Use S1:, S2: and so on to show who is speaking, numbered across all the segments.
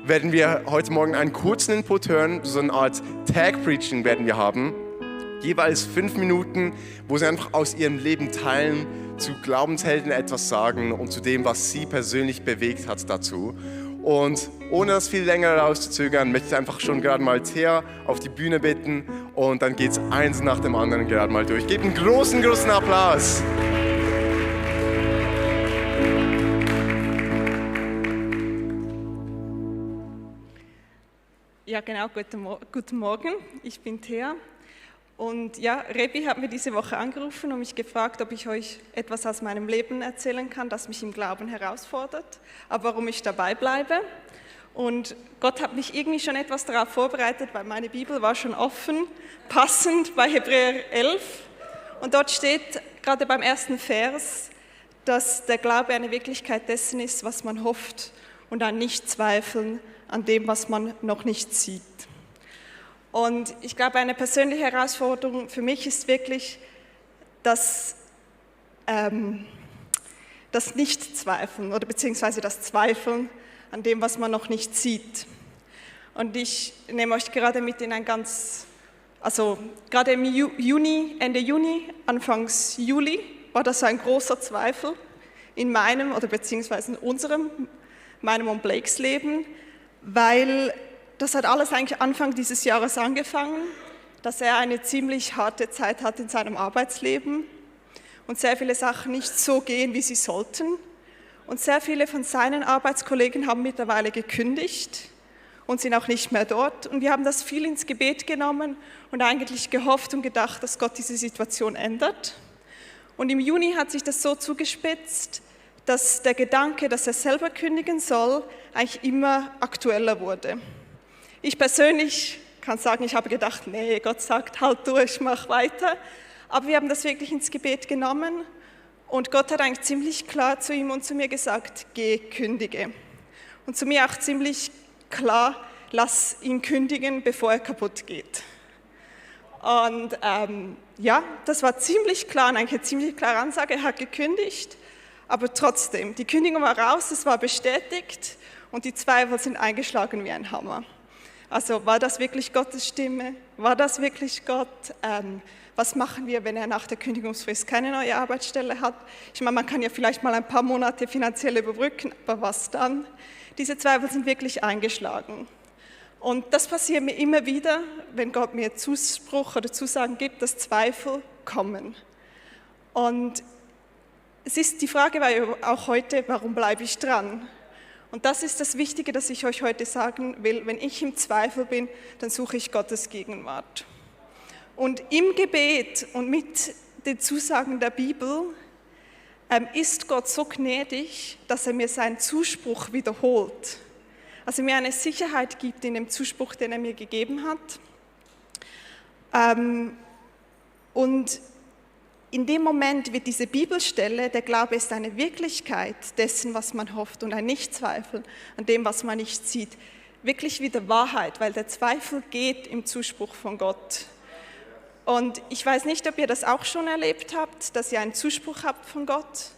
S1: werden wir heute Morgen einen kurzen Input hören, so eine Art Tag-Preaching werden wir haben. Jeweils 5 Minuten, wo sie einfach aus ihrem Leben teilen, zu Glaubenshelden etwas sagen und zu dem, was sie persönlich bewegt hat dazu. Und ohne das viel länger rauszuzögern, möchte ich einfach schon gerade mal Thea auf die Bühne bitten und dann geht es eins nach dem anderen gerade mal durch. Gebt einen großen Applaus.
S2: Ja, genau, guten Morgen, ich bin Thea und ja, Rebi hat mir diese Woche angerufen und mich gefragt, ob ich euch etwas aus meinem Leben erzählen kann, das mich im Glauben herausfordert, aber warum ich dabei bleibe. Und Gott hat mich irgendwie schon etwas darauf vorbereitet, weil meine Bibel war schon offen, passend bei Hebräer 11 und dort steht gerade beim ersten Vers, dass der Glaube eine Wirklichkeit dessen ist, was man hofft und ein Nichtzweifeln an dem, was man noch nicht sieht. Und ich glaube, eine persönliche Herausforderung für mich ist wirklich das Nichtzweifeln oder beziehungsweise das Zweifeln an dem, was man noch nicht sieht. Und ich nehme euch gerade mit in gerade im Juni, Ende Juni, Anfangs Juli war das ein großer Zweifel in meinem oder beziehungsweise in meinem und Blakes Leben, weil das hat alles eigentlich Anfang dieses Jahres angefangen, dass er eine ziemlich harte Zeit hat in seinem Arbeitsleben und sehr viele Sachen nicht so gehen, wie sie sollten. Und sehr viele von seinen Arbeitskollegen haben mittlerweile gekündigt und sind auch nicht mehr dort. Und wir haben das viel ins Gebet genommen und eigentlich gehofft und gedacht, dass Gott diese Situation ändert. Und im Juni hat sich das so zugespitzt, dass der Gedanke, dass er selber kündigen soll, eigentlich immer aktueller wurde. Ich persönlich kann sagen, ich habe gedacht, nee, Gott sagt, halt durch, mach weiter. Aber wir haben das wirklich ins Gebet genommen und Gott hat eigentlich ziemlich klar zu ihm und zu mir gesagt, geh, kündige. Und zu mir auch ziemlich klar, lass ihn kündigen, bevor er kaputt geht. Und ja, das war ziemlich klar und eigentlich eine ziemlich klare Ansage, er hat gekündigt. Aber trotzdem, die Kündigung war raus, es war bestätigt und die Zweifel sind eingeschlagen wie ein Hammer. Also war das wirklich Gottes Stimme? War das wirklich Gott? Was machen wir, wenn er nach der Kündigungsfrist keine neue Arbeitsstelle hat? Ich meine, man kann ja vielleicht mal ein paar Monate finanziell überbrücken, aber was dann? Diese Zweifel sind wirklich eingeschlagen. Und das passiert mir immer wieder, wenn Gott mir Zuspruch oder Zusagen gibt, dass Zweifel kommen. Und es ist die Frage war auch heute, warum bleibe ich dran? Und das ist das Wichtige, das ich euch heute sagen will. Wenn ich im Zweifel bin, dann suche ich Gottes Gegenwart. Und im Gebet und mit den Zusagen der Bibel ist Gott so gnädig, dass er mir seinen Zuspruch wiederholt. Also mir eine Sicherheit gibt in dem Zuspruch, den er mir gegeben hat. Und in dem Moment wird diese Bibelstelle, der Glaube ist eine Wirklichkeit dessen, was man hofft und ein Nichtzweifel an dem, was man nicht sieht, wirklich wieder Wahrheit, weil der Zweifel geht im Zuspruch von Gott. Und ich weiß nicht, ob ihr das auch schon erlebt habt, dass ihr einen Zuspruch habt von Gott,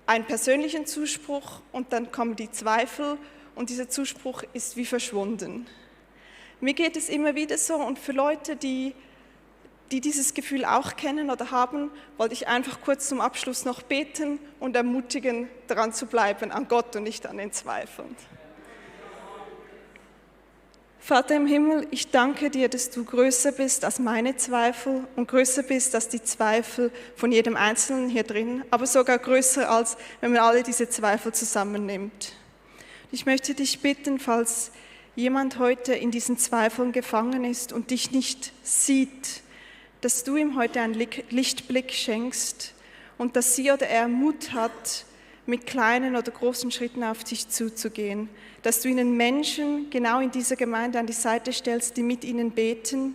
S2: einen persönlichen Zuspruch und dann kommen die Zweifel und dieser Zuspruch ist wie verschwunden. Mir geht es immer wieder so und für Leute, die dieses Gefühl auch kennen oder haben, wollte ich einfach kurz zum Abschluss noch beten und ermutigen, dran zu bleiben an Gott und nicht an den Zweifeln. Vater im Himmel, ich danke dir, dass du größer bist als meine Zweifel und größer bist als die Zweifel von jedem Einzelnen hier drin, aber sogar größer als wenn man alle diese Zweifel zusammennimmt. Ich möchte dich bitten, falls jemand heute in diesen Zweifeln gefangen ist und dich nicht sieht, dass du ihm heute einen Lichtblick schenkst und dass sie oder er Mut hat, mit kleinen oder großen Schritten auf dich zuzugehen, dass du ihnen Menschen genau in dieser Gemeinde an die Seite stellst, die mit ihnen beten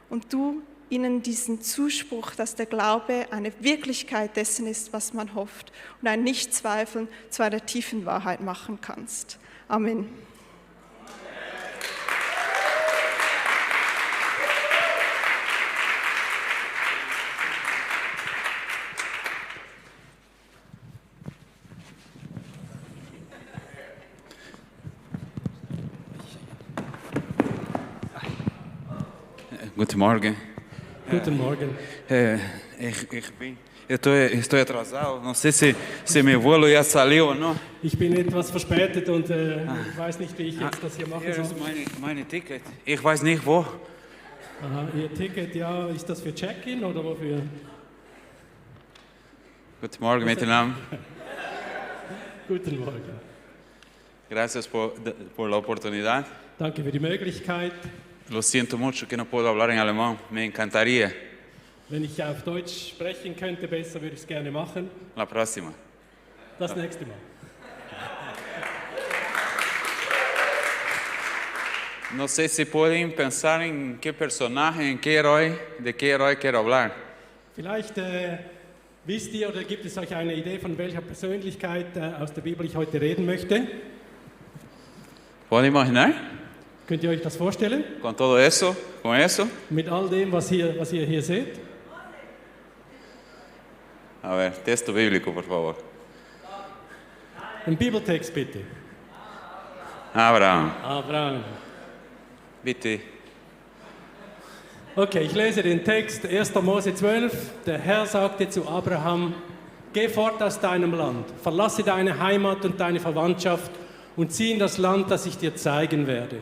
S2: und du ihnen diesen Zuspruch, dass der Glaube eine Wirklichkeit dessen ist, was man hofft und ein Nichtzweifeln zu einer tiefen Wahrheit machen kannst. Amen.
S3: Guten Morgen.
S4: Guten Morgen.
S3: Estoy atrasado. No sé si mi vuelo ya salió o no.
S4: Ich bin etwas verspätet und ich weiß nicht, wie ich jetzt das hier machen
S3: Hier
S4: soll.
S3: ist meine Ticket. Ich weiß nicht wo.
S4: Aha, Ihr Ticket, ja, ist das für Check-in oder wofür?
S3: Guten Morgen miteinander.
S4: Guten Morgen.
S3: Gracias por la oportunidad.
S4: Danke für die Möglichkeit.
S3: Lo siento mucho que no puedo hablar en alemán. Me encantaría.
S4: Wenn ich auf Deutsch sprechen könnte, besser würde ich es gerne machen.
S3: La próxima.
S4: Das nächste Mal.
S3: No sé si pueden pensar en qué personaje, de qué héroe quiero hablar.
S4: Vielleicht wisst ihr oder gibt es euch eine Idee, von welcher Persönlichkeit aus der Bibel ich heute reden möchte?
S3: ¿Pueden imaginar?
S4: Könnt ihr euch das vorstellen?
S3: Con todo eso, con eso.
S4: Mit all dem, was ihr hier seht?
S3: A ver, texto bíblico, por favor.
S4: Ein Bibeltext bitte.
S3: Abraham.
S4: Abraham.
S3: Bitte.
S4: Okay, ich lese den Text, 1. Mose 12. Der Herr sagte zu Abraham, geh fort aus deinem Land, verlasse deine Heimat und deine Verwandtschaft und zieh in das Land, das ich dir zeigen werde.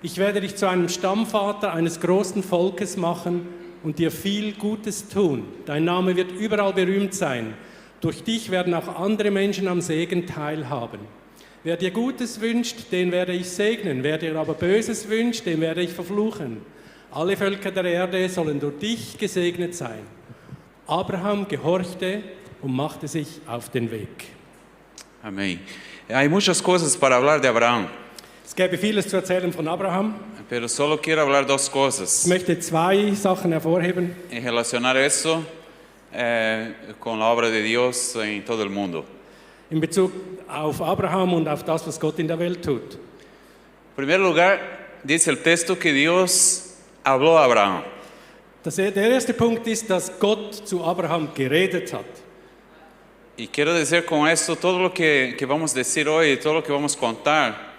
S4: Ich werde dich zu einem Stammvater eines großen Volkes machen und dir viel Gutes tun. Dein Name wird überall berühmt sein. Durch dich werden auch andere Menschen am Segen teilhaben. Wer dir Gutes wünscht, den werde ich segnen. Wer dir aber Böses wünscht, den werde ich verfluchen. Alle Völker der Erde sollen durch dich gesegnet sein. Abraham gehorchte und machte sich auf den Weg.
S3: Amén. Hay muchas cosas para hablar de Abraham,
S4: Es gäbe vieles zu erzählen von Abraham.
S3: pero solo quiero hablar dos
S4: Ich
S3: cosas
S4: möchte zwei Sachen hervorheben.
S3: y relacionar eso con la obra de Dios en todo el mundo.
S4: In Bezug auf Abraham und auf das, was Gott in der Welt tut.
S3: En primer lugar, dice el texto que Dios habló a Abraham.
S4: Der erste Punkt ist, dass Gott zu Abraham geredet hat.
S3: Y quiero decir con esto, todo lo que vamos a decir hoy, todo lo que vamos a contar,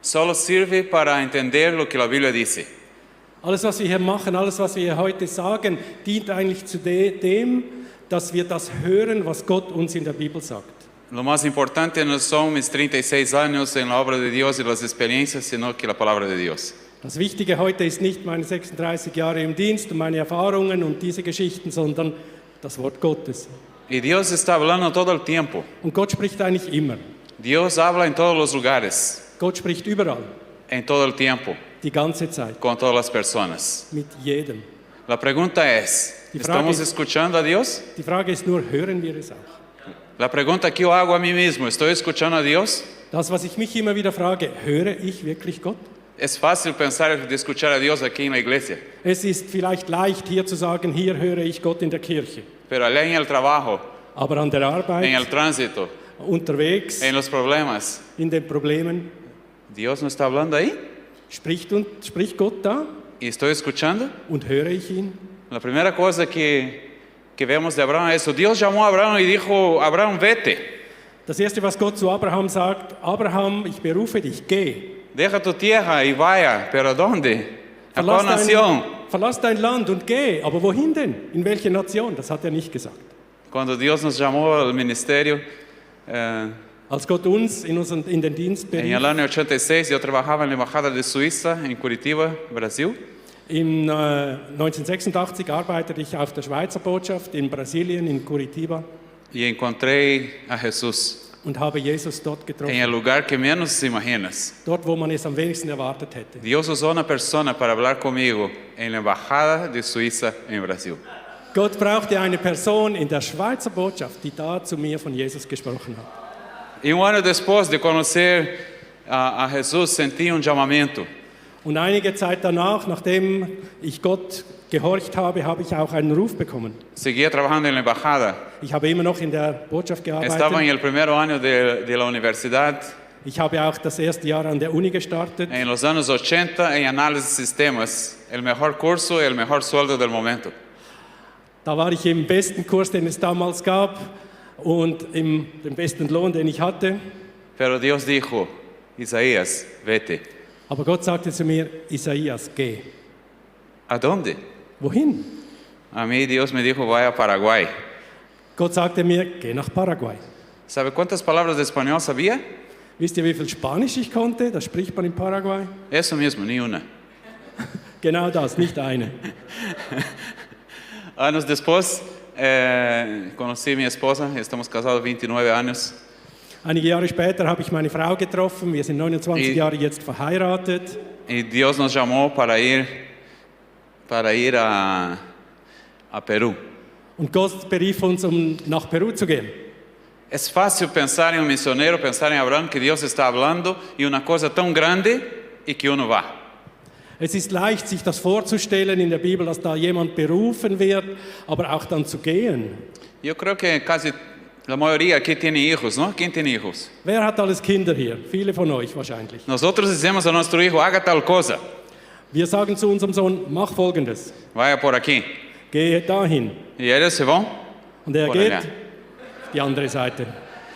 S3: solo sirve para entender lo que la Biblia dice.
S4: Alles, was wir hier machen, alles, was wir hier heute sagen, dient eigentlich zu dem, dass wir das hören, was Gott uns in der Bibel sagt.
S3: Lo más importante no son mis 36 años en la obra de Dios y las experiencias, sino que la palabra de Dios.
S4: Das Wichtige heute ist nicht meine 36 Jahre im Dienst und meine Erfahrungen und diese Geschichten, sondern das Wort Gottes.
S3: Y Dios está hablando todo el tiempo.
S4: Und Gott spricht eigentlich immer.
S3: Dios habla en todos los lugares,
S4: Gott spricht überall,
S3: en todo el tiempo,
S4: die ganze Zeit,
S3: con todas las personas.
S4: mit jedem.
S3: La pregunta es,
S4: Die Frage
S3: ¿estamos
S4: ist-
S3: escuchando a Dios?
S4: Die Frage ist nur, hören wir es auch?
S3: La pregunta que yo hago a mí mismo, ¿estoy escuchando a Dios?
S4: Das, was ich mich immer wieder frage, höre ich wirklich Gott?
S3: Es fácil pensar de escuchar a Dios aquí en la iglesia,
S4: Es ist vielleicht leicht, hier zu sagen, hier höre ich Gott in der Kirche.
S3: pero allá en el trabajo,
S4: Aber an der
S3: en
S4: Arbeit,
S3: el tránsito,
S4: unterwegs,
S3: en los problemas,
S4: in den Problemen,
S3: ¿Dios no está hablando ahí?
S4: spricht Gott da
S3: ¿Y estoy escuchando?
S4: und höre ich ihn?
S3: La primera cosa que vemos de Abraham es eso. Dios llamó a Abraham y dijo, Abraham, vete,
S4: Das Erste, was Gott zu Abraham sagt, Abraham, ich berufe dich, geh.
S3: deja tu tierra y vaya, pero ¿dónde? ¿A cuál nación?
S4: Verlass dein Land und geh. Aber wohin denn? In welche Nation? Das hat er nicht gesagt.
S3: Cuando Dios nos llamó al ministerio,
S4: Als Gott uns in den Dienst
S3: en
S4: berief,
S3: el año 86 yo trabajaba en la embajada de Suiza en Curitiba, Brasil.
S4: im 1986 arbeitete ich auf der Schweizer Botschaft in Brasilien, in Curitiba,
S3: Y encontré a Jesús
S4: und habe Jesus dort
S3: en
S4: getroffen.
S3: el lugar que menos imaginas.
S4: Dort, wo man es am wenigsten erwartet hätte.
S3: Dios usó una persona para hablar conmigo en la embajada de Suiza en Brasil.
S4: Gott brauchte eine Person in der Schweizer Botschaft, die da zu mir von Jesus gesprochen hat.
S3: Y un año después de conocer a Jesús sentí un llamamiento.
S4: Und einige Zeit danach, nachdem ich Gott gehorcht habe, habe ich auch einen Ruf bekommen.
S3: Seguía trabajando en la embajada.
S4: Ich habe immer noch in der Botschaft
S3: Estaba en
S4: gearbeitet.
S3: el primer año de la universidad.
S4: Ich habe auch das erste Jahr an der Uni gestartet.
S3: En los años 80 en análisis de sistemas. El mejor curso y el mejor sueldo del momento.
S4: Da war ich im besten Kurs, den es damals gab und dem besten Lohn, den ich hatte.
S3: Pero Dios dijo, Isaías, vete.
S4: Aber Gott sagte zu mir, Isaias, geh.
S3: ¿A dónde?
S4: Wohin?
S3: A mí Dios me dijo, vaya a Paraguay.
S4: Gott sagte mir, geh nach Paraguay.
S3: ¿Sabe cuántas palabras de español sabía?
S4: Wisst ihr, wie viel Spanisch ich konnte? Das spricht man in Paraguay.
S3: Eso mismo, ni una.
S4: Genau das, nicht eine.
S3: Años después, conocí a mi esposa, estamos casados 29 años.
S4: Einige Jahre später habe ich meine Frau getroffen. Wir sind 29 Jahre jetzt verheiratet.
S3: Y Dios nos llamó para ir a Perú.
S4: Und Gott berief uns, um nach Peru zu gehen.
S3: Es fácil pensar en un misionero, pensar en Abraham, que Dios está hablando y una cosa tan grande y que uno va.
S4: Es ist leicht, sich das vorzustellen in der Bibel, dass da jemand berufen wird, aber auch dann zu gehen.
S3: Yo creo que casi la mayoría aquí tiene hijos, ¿no? ¿Quién tiene hijos?
S4: Wer hat alles Kinder hier? Viele von euch wahrscheinlich.
S3: Nosotros decimos a nuestro hijo, haga tal cosa,
S4: Wir sagen zu unserem Sohn, mach Folgendes.
S3: vaya por aquí.
S4: Gehe dahin.
S3: Y ellos se van.
S4: Und er
S3: Por
S4: geht
S3: allá.
S4: die andere Seite.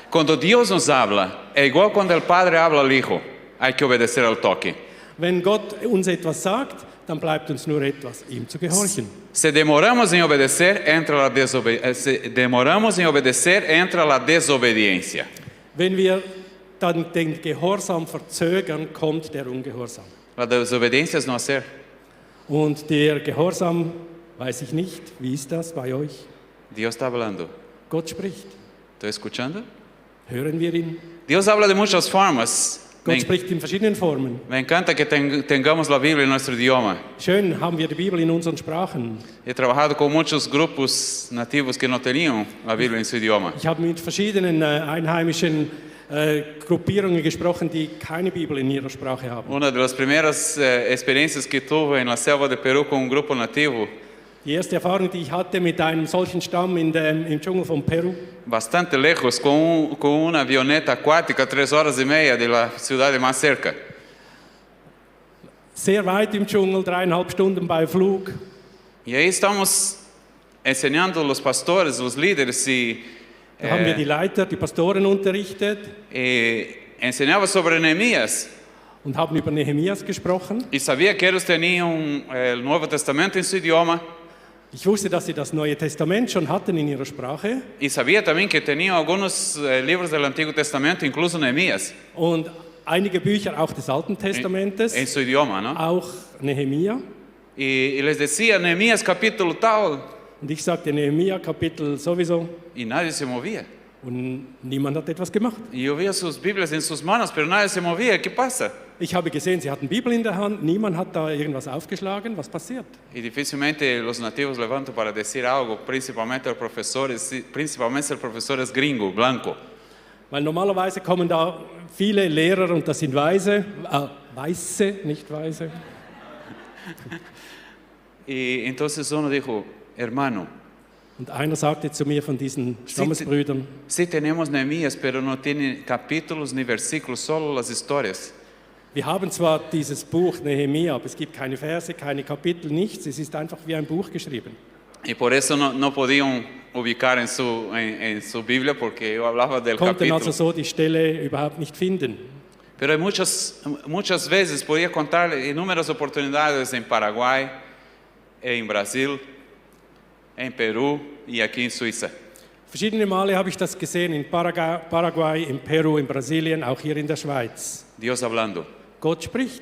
S3: Cuando Dios nos habla, es igual cuando el padre habla al hijo, hay que obedecer al toque.
S4: Wenn Gott uns etwas sagt, dann bleibt uns nur etwas, ihm zu gehorchen.
S3: Si demoramos en obedecer, entra la desobediencia.
S4: Wenn wir dann den Gehorsam verzögern, kommt der Ungehorsam.
S3: La desobediencia es no hacer.
S4: Und der Gehorsam, weiß ich nicht, wie ist das bei euch?
S3: Dios está hablando.
S4: Gott spricht.
S3: ¿Estoy escuchando?
S4: Hören wir ihn?
S3: Dios habla de muchas formas.
S4: Gott spricht in verschiedenen Formen.
S3: Me encanta que tengamos la Biblia en nuestro idioma.
S4: Schön haben wir die Bibel in unseren Sprachen.
S3: He trabajado con muchos grupos nativos que no tenían la Biblia en su idioma.
S4: Ich habe mit verschiedenen einheimischen Gruppierungen gesprochen, die keine Bibel in ihrer Sprache haben.
S3: Una de las primeras experiencias que tuve en la selva de Perú con un grupo nativo,
S4: Die erste Erfahrung, die ich hatte mit einem solchen Stamm im Dschungel von Peru,
S3: bastante lejos, con una avioneta acuática, 3 horas y media de la ciudad más cerca.
S4: sehr weit im Dschungel, 3,5 Stunden bei Flug.
S3: Y ahí estamos enseñando a los pastores, los líderes,
S4: Da haben wir die Leiter, die Pastoren unterrichtet
S3: enseñaba sobre Nehemías.
S4: und haben über Nehemias gesprochen.
S3: Y sabía que ellos tenían el Nuevo Testamento en su idioma.
S4: Ich wusste, dass sie das Neue Testament schon hatten in ihrer Sprache
S3: Y sabía también que tenían algunos libros del Antiguo Testamento, incluso Nehemías,
S4: und einige Bücher auch des Alten Testamentes,
S3: en su idioma, ¿no?
S4: auch Nehemia.
S3: Y les decía, Nehemías capítulo tal,
S4: Und ich sagte Nehemia Kapitel sowieso
S3: y nadie se movía.
S4: und niemand hat etwas gemacht.
S3: Y yo veía sus Biblias en sus manos, pero nadie se movía. ¿Qué pasa?
S4: Ich habe gesehen, sie hatten Bibel in der Hand, niemand hat da irgendwas aufgeschlagen. Was passiert?
S3: Y difícilmente los nativos levantan para decir algo, principalmente el profesor es gringo, blanco.
S4: Weil normalerweise kommen da viele Lehrer und das sind Weiße, nicht Weiße.
S3: Y entonces uno dijo, hermano,
S4: Und einer sagte zu mir von diesen Stammesbrüdern,
S3: sí tenemos Nehemías, pero no tiene capítulos ni versículos, solo las historias.
S4: wir haben zwar dieses Buch Nehemia, aber es gibt keine Verse, keine Kapitel, nichts. Es ist einfach wie ein Buch geschrieben.
S3: Y por eso no podían ubicar en su Biblia, porque yo hablaba del
S4: Konnten
S3: capítulo.
S4: also so die Stelle überhaupt nicht finden.
S3: Pero hay muchas veces, podía contar inúmeras oportunidades en Paraguay, en Brasil, en Perú y aquí en Suiza.
S4: Verschiedene Male habe ich das gesehen in Paraguay, in Peru, in Brasilien, auch hier in der Schweiz.
S3: Dios hablando.
S4: Gott spricht.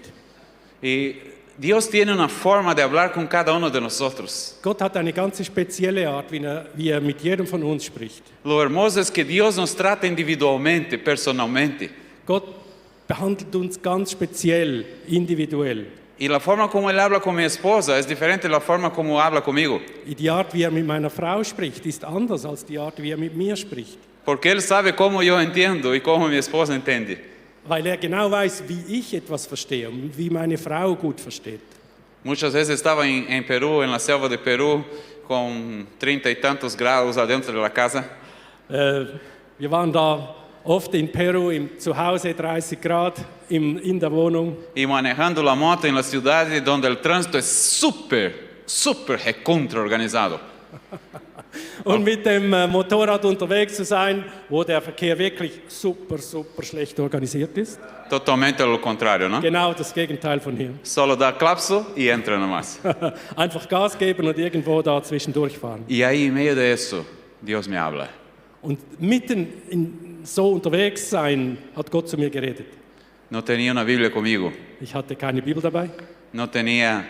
S3: Y Dios tiene una forma de hablar con cada uno de nosotros.
S4: Gott hat eine ganz spezielle Art, wie er mit jedem von uns spricht.
S3: Lo hermoso es que Dios nos trata individualmente, personalmente.
S4: Gott behandelt uns ganz speziell, individuell.
S3: Y la forma como Él habla con mi esposa es diferente de la forma como habla conmigo.
S4: Die Art, wie er mit meiner Frau spricht, ist anders als die Art, wie er mit mir spricht.
S3: Porque Él sabe cómo yo entiendo y cómo mi esposa entiende.
S4: Weil er genau weiß, wie ich etwas verstehe und wie meine Frau gut versteht.
S3: Muchas veces estaba en Perú, en la selva de Perú, con 30 y tantos grados adentro de la casa.
S4: Wir waren da oft in Peru, zu Hause 30 Grad in der Wohnung.
S3: Y manejando la moto en la ciudad donde el tránsito es súper recontra organizado.
S4: Und mit dem Motorrad unterwegs zu sein, wo der Verkehr wirklich super schlecht organisiert ist.
S3: Totalmente lo contrário, não?
S4: Genau das Gegenteil von hier.
S3: Solo dá clapso e entra nomás.
S4: Einfach Gas geben und irgendwo da zwischendurch fahren.
S3: E aí, em meio de isso, Deus me habla.
S4: Und mitten in so unterwegs sein, hat Gott zu mir geredet.
S3: Não tinha uma Bíblia comigo.
S4: Ich hatte keine Bibel dabei.
S3: Não tinha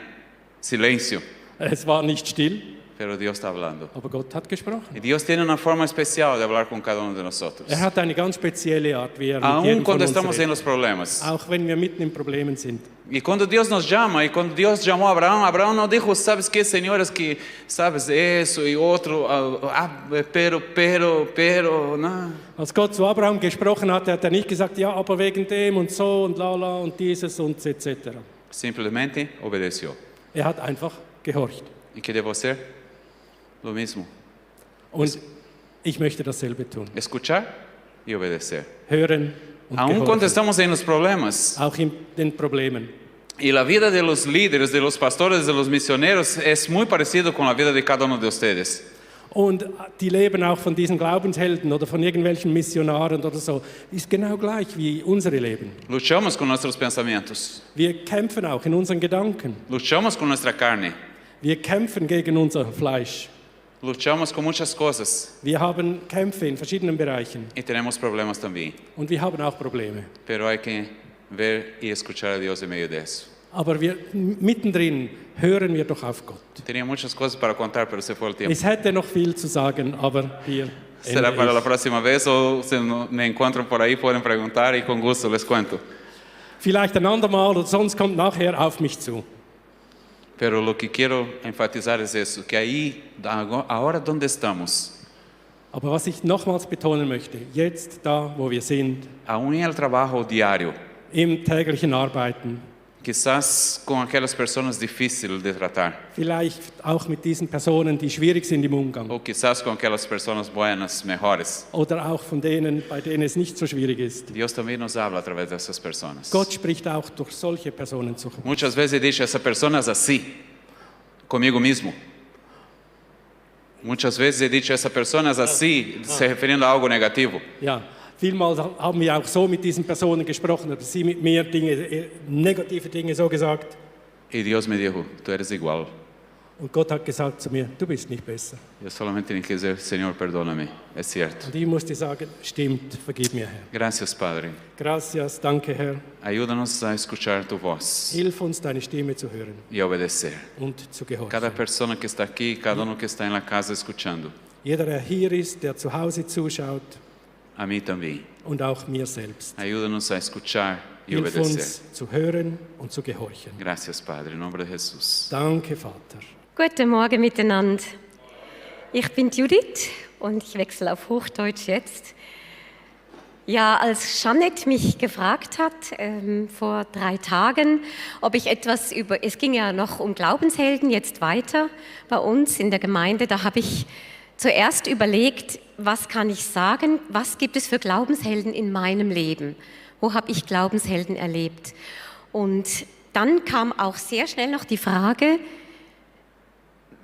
S3: silêncio.
S4: Es war nicht still,
S3: Pero Deus está hablando.
S4: aber Gott hat gesprochen.
S3: E Deus tem uma forma especial de falar com cada um de nós.
S4: Er hat eine ganz spezielle Art, wie er mit
S3: Aun
S4: jedem von
S3: quando
S4: uns
S3: estamos em
S4: redet.
S3: los problemas.
S4: Auch wenn wir mitten in Problemen sind.
S3: E quando Deus nos chama, e quando Deus chamou Abraão, Abraão não dijo, sabes que, senhores, que sabes isso e outro, pero, não.
S4: Als Gott zu Abraham gesprochen hat, hat er nicht gesagt, ja, aber wegen dem und so und lala und dieses und etc.
S3: Simplesmente obedeceu.
S4: Er hat einfach gehorcht.
S3: E que devo ser? Lo mismo.
S4: Und ich möchte dasselbe tun.
S3: Escuchar e obedecer.
S4: Hören und
S3: Aun quando
S4: gehorchen.
S3: estamos em los problemas,
S4: Auch in den Problemen.
S3: y la vida de los líderes, de los pastores, de los misioneros es muy parecido con la vida de cada uno de ustedes.
S4: Und die Leben auch von diesen Glaubenshelden oder von irgendwelchen Missionaren oder so, ist genau gleich wie unsere Leben.
S3: Luchamos con nuestros pensamientos,
S4: Wir kämpfen auch in unseren Gedanken.
S3: luchamos con nuestra carne,
S4: Wir kämpfen gegen unser Fleisch.
S3: luchamos con muchas cosas
S4: Wir haben Kämpfe in verschiedenen Bereichen.
S3: y tenemos problemas también.
S4: Und wir haben auch Probleme.
S3: Pero hay que ver y escuchar a Dios en medio de eso.
S4: Aber mittendrin hören wir doch auf Gott.
S3: Tenía muchas cosas para contar, pero se fue el tiempo.
S4: Es hätte noch viel zu sagen, aber hier
S3: Será
S4: ende
S3: para la
S4: ich.
S3: próxima vez o si me encuentran por ahí pueden preguntar y con gusto les cuento.
S4: Vielleicht ein andermal oder sonst kommt nachher auf mich zu.
S3: Pero lo que quiero enfatizar es eso, que ahí, ahora donde estamos,
S4: Aber was ich nochmals betonen möchte, jetzt da, wo wir sind,
S3: aún en el trabajo diario,
S4: im täglichen Arbeiten,
S3: quizás con aquellas personas difíciles de tratar,
S4: vielleicht auch mit diesen Personen, die schwierig sind im Umgang,
S3: o quizás con aquellas personas buenas, mejores,
S4: oder auch von denen, bei denen es nicht so schwierig ist.
S3: Dios también nos habla a través de esas personas.
S4: Gott spricht auch durch solche Personen zu.
S3: Muchas veces he dicho, esa persona es así, conmigo mismo. Muchas veces he dicho, esa persona es así, se refiriendo a algo negativo.
S4: Ja, vielmals haben wir auch so mit diesen Personen gesprochen, oder sie mit mir negative Dinge so gesagt.
S3: Y Dios me dijo, tú eres igual.
S4: Und Gott hat gesagt zu mir, du bist nicht besser.
S3: Yo solamente tenía que decir, Señor, perdóname, es cierto.
S4: Und ich musste sagen, stimmt, vergib mir, Herr.
S3: Gracias, Padre.
S4: Gracias, danke, Herr.
S3: Ayúdanos a escuchar tu voz
S4: Hilf uns, deine Stimme zu hören
S3: y a obedecer.
S4: und zu gehorchen.
S3: Cada persona que está aquí, cada uno que está en la casa escuchando,
S4: Jeder, der hier ist, der zu Hause zuschaut
S3: a mí también.
S4: und auch mir selbst.
S3: Ayúdanos a escuchar y
S4: Hilf
S3: obedecer.
S4: uns, zu hören und zu gehorchen.
S3: Gracias, Padre, en nombre de Jesús.
S4: Danke, Vater.
S5: Guten Morgen miteinander. Ich bin Judith und ich wechsle auf Hochdeutsch jetzt. Ja, als Jeanette mich gefragt hat vor 3 Tagen, ob ich etwas über, es ging ja noch um Glaubenshelden, jetzt weiter bei uns in der Gemeinde, da habe ich zuerst überlegt, was kann ich sagen, was gibt es für Glaubenshelden in meinem Leben? Wo habe ich Glaubenshelden erlebt? Und dann kam auch sehr schnell noch die Frage,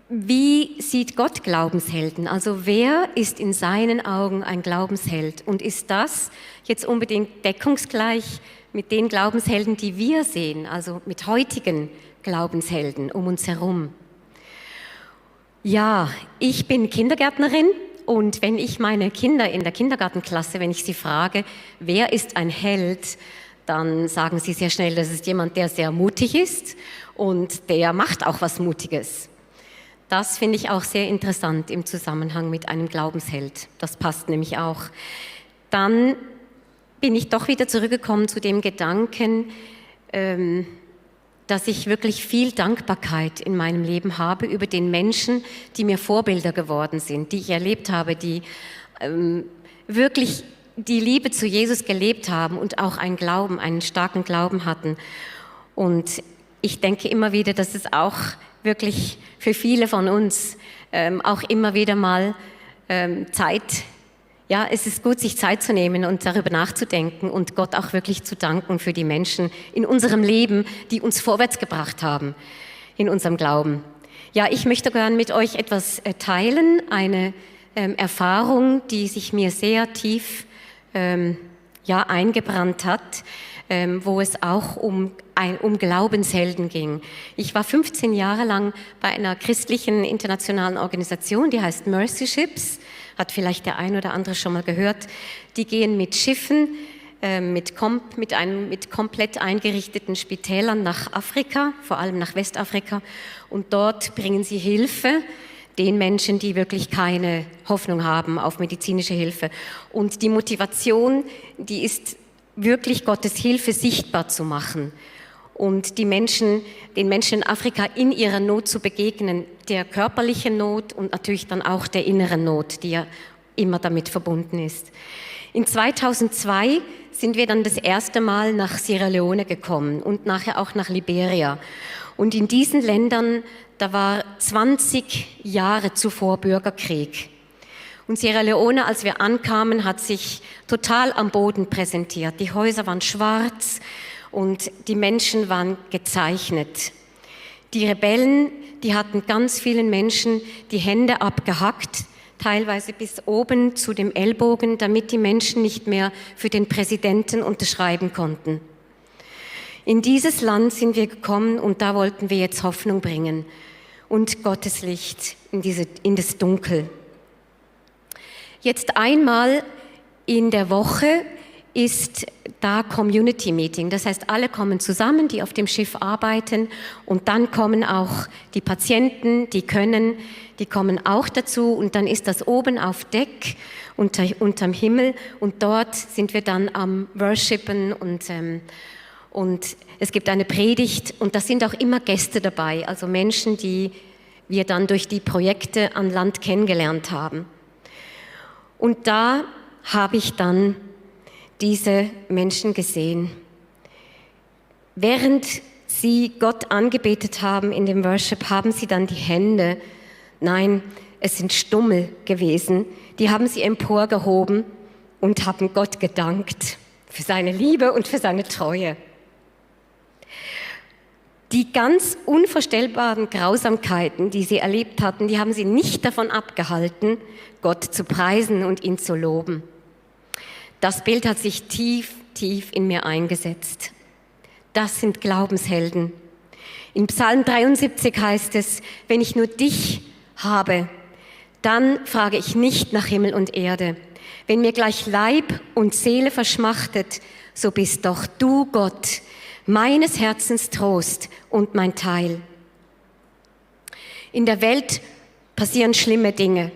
S5: wie sieht Gott Glaubenshelden? Also wer ist in seinen Augen ein Glaubensheld? Und ist das jetzt unbedingt deckungsgleich mit den Glaubenshelden, die wir sehen, also mit heutigen Glaubenshelden um uns herum? Ja, ich bin Kindergärtnerin und wenn ich meine Kinder in der Kindergartenklasse, wenn ich sie frage, wer ist ein Held, dann sagen sie sehr schnell, das ist jemand, der sehr mutig ist und der macht auch was Mutiges. Das finde ich auch sehr interessant im Zusammenhang mit einem Glaubensheld. Das passt nämlich auch. Dann bin ich doch wieder zurückgekommen zu dem Gedanken, dass ich wirklich viel Dankbarkeit in meinem Leben habe über den Menschen, die mir Vorbilder geworden sind, die ich erlebt habe, die wirklich die Liebe zu Jesus gelebt haben und auch einen Glauben, einen starken Glauben hatten. Und ich denke immer wieder, dass es auch wirklich für viele von uns auch immer wieder mal Zeit, ja, es ist gut, sich Zeit zu nehmen und darüber nachzudenken und Gott auch wirklich zu danken für die Menschen in unserem Leben, die uns vorwärts gebracht haben in unserem Glauben. Ja, ich möchte gerne mit euch etwas teilen, eine Erfahrung, die sich mir sehr tief eingebrannt hat, wo es auch um Glaubenshelden ging. Ich war 15 Jahre lang bei einer christlichen internationalen Organisation, die heißt Mercy Ships, hat vielleicht der ein oder andere schon mal gehört. Die gehen mit Schiffen, mit komplett eingerichteten Spitälern nach Afrika, vor allem nach Westafrika, und dort bringen sie Hilfe den Menschen, die wirklich keine Hoffnung haben auf medizinische Hilfe. Und die Motivation, die ist wirklich Gottes Hilfe sichtbar zu machen und den Menschen in Afrika in ihrer Not zu begegnen, der körperlichen Not und natürlich dann auch der inneren Not, die ja immer damit verbunden ist. In 2002 sind wir dann das erste Mal nach Sierra Leone gekommen und nachher auch nach Liberia. Und in diesen Ländern, da war 20 Jahre zuvor Bürgerkrieg. Und Sierra Leone, als wir ankamen, hat sich total am Boden präsentiert. Die Häuser waren schwarz und die Menschen waren gezeichnet. Die Rebellen, die hatten ganz vielen Menschen die Hände abgehackt, teilweise bis oben zu dem Ellbogen, damit die Menschen nicht mehr für den Präsidenten unterschreiben konnten. In dieses Land sind wir gekommen und da wollten wir jetzt Hoffnung bringen und Gottes Licht in das Dunkel. Jetzt einmal in der Woche ist da Community Meeting. Das heißt, alle kommen zusammen, die auf dem Schiff arbeiten, und dann kommen auch die Patienten, die kommen auch dazu, und dann ist das oben auf Deck unterm Himmel, und dort sind wir dann am Worshipen und es gibt eine Predigt, und da sind auch immer Gäste dabei, also Menschen, die wir dann durch die Projekte an Land kennengelernt haben. Und da habe ich dann diese Menschen gesehen. Während sie Gott angebetet haben in dem Worship, haben sie dann die Hände, nein, es sind Stummel gewesen, die haben sie emporgehoben und haben Gott gedankt für seine Liebe und für seine Treue. Die ganz unvorstellbaren Grausamkeiten, die sie erlebt hatten, die haben sie nicht davon abgehalten, Gott zu preisen und ihn zu loben. Das Bild hat sich tief, tief in mir eingesetzt. Das sind Glaubenshelden. In Psalm 73 heißt es, wenn ich nur dich habe, dann frage ich nicht nach Himmel und Erde. Wenn mir gleich Leib und Seele verschmachtet, so bist doch du, Gott, meines Herzens Trost und mein Teil. In der Welt passieren schlimme Dinge,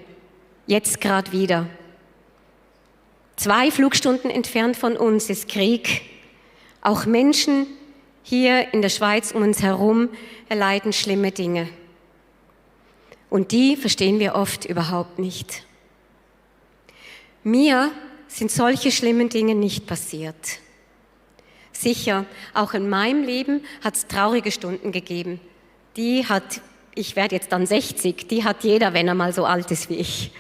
S5: jetzt gerade wieder. 2 Flugstunden entfernt von uns ist Krieg. Auch Menschen hier in der Schweiz um uns herum erleiden schlimme Dinge. Und die verstehen wir oft überhaupt nicht. Mir sind solche schlimmen Dinge nicht passiert. Sicher, auch in meinem Leben hat es traurige Stunden gegeben. Ich werde jetzt dann 60, die hat jeder, wenn er mal so alt ist wie ich.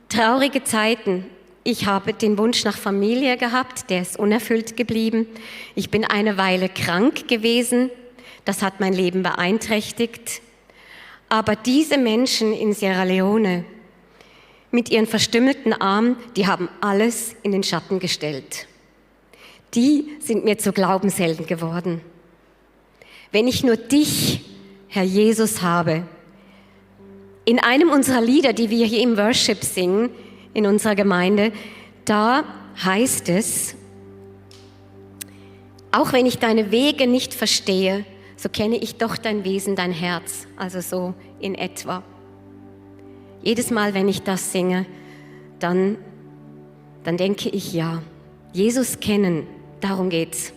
S5: Traurige Zeiten. Ich habe den Wunsch nach Familie gehabt, der ist unerfüllt geblieben. Ich bin eine Weile krank gewesen, das hat mein Leben beeinträchtigt. Aber diese Menschen in Sierra Leone mit ihren verstümmelten Armen, die haben alles in den Schatten gestellt. Die sind mir zu Glaubenshelden geworden. Wenn ich nur dich, Herr Jesus, habe. In einem unserer Lieder, die wir hier im Worship singen, in unserer Gemeinde, da heißt es, auch wenn ich deine Wege nicht verstehe, so kenne ich doch dein Wesen, dein Herz, also so in etwa. Jedes Mal, wenn ich das singe, dann denke ich, ja, Jesus kennen, darum geht's.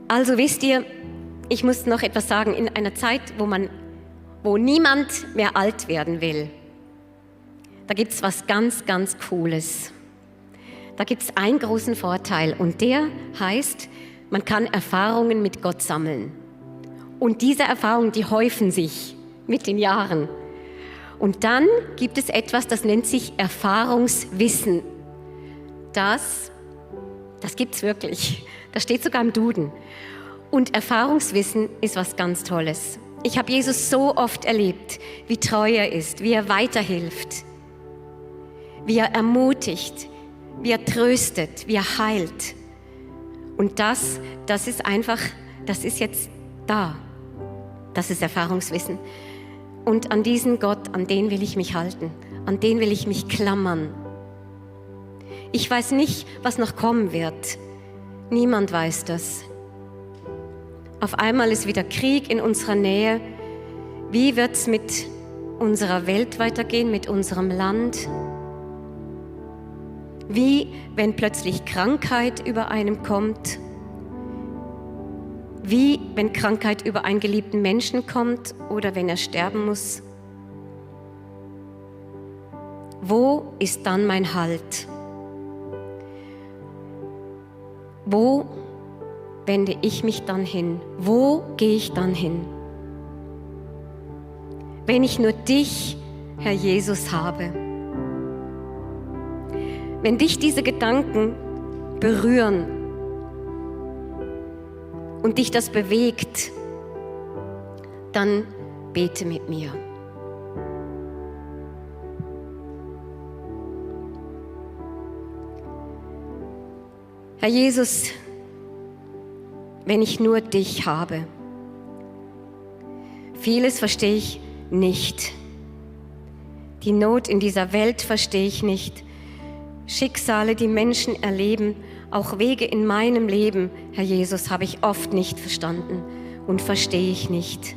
S5: Also wisst ihr, ich muss noch etwas sagen, in einer Zeit, wo niemand mehr alt werden will, da gibt's was ganz, ganz Cooles. Da gibt's einen großen Vorteil und der heißt, man kann Erfahrungen mit Gott sammeln. Und diese Erfahrungen, die häufen sich mit den Jahren. Und dann gibt es etwas, das nennt sich Erfahrungswissen. Das gibt's wirklich. Das steht sogar im Duden. Und Erfahrungswissen ist was ganz Tolles. Ich habe Jesus so oft erlebt, wie treu er ist, wie er weiterhilft, wie er ermutigt, wie er tröstet, wie er heilt. Und das ist einfach, das ist jetzt da. Das ist Erfahrungswissen. Und an diesen Gott, an den will ich mich halten, an den will ich mich klammern. Ich weiß nicht, was noch kommen wird. Niemand weiß das. Auf einmal ist wieder Krieg in unserer Nähe. Wie wird es mit unserer Welt weitergehen, mit unserem Land? Wie, wenn plötzlich Krankheit über einem kommt? Wie, wenn Krankheit über einen geliebten Menschen kommt oder wenn er sterben muss? Wo ist dann mein Halt? Wo wende ich mich dann hin? Wo gehe ich dann hin? Wenn ich nur dich, Herr Jesus, habe. Wenn dich diese Gedanken berühren und dich das bewegt, dann bete mit mir. Herr Jesus, wenn ich nur dich habe. Vieles verstehe ich nicht. Die Not in dieser Welt verstehe ich nicht. Schicksale, die Menschen erleben, auch Wege in meinem Leben, Herr Jesus, habe ich oft nicht verstanden und verstehe ich nicht.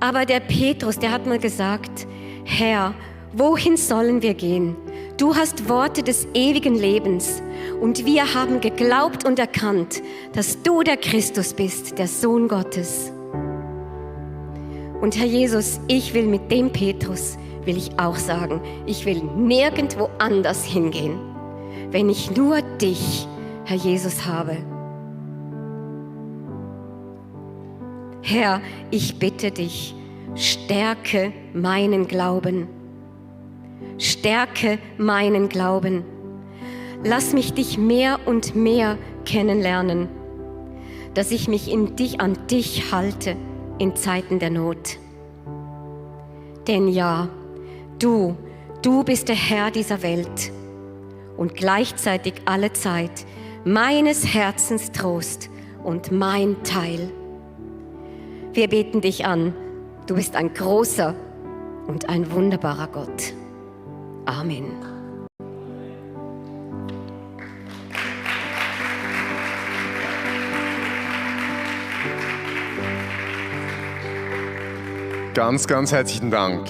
S5: Aber der Petrus, der hat mal gesagt, Herr, wohin sollen wir gehen? Du hast Worte des ewigen Lebens und wir haben geglaubt und erkannt, dass du der Christus bist, der Sohn Gottes. Und Herr Jesus, ich will mit dem Petrus, will ich auch sagen, ich will nirgendwo anders hingehen, wenn ich nur dich, Herr Jesus, habe. Herr, ich bitte dich, stärke meinen Glauben. Stärke meinen Glauben. Lass mich dich mehr und mehr kennenlernen, dass ich mich an dich halte in Zeiten der Not. Denn ja, du bist der Herr dieser Welt und gleichzeitig alle Zeit meines Herzens Trost und mein Teil. Wir beten dich an. Du bist ein großer und ein wunderbarer Gott. Amen.
S1: Ganz, ganz herzlichen Dank.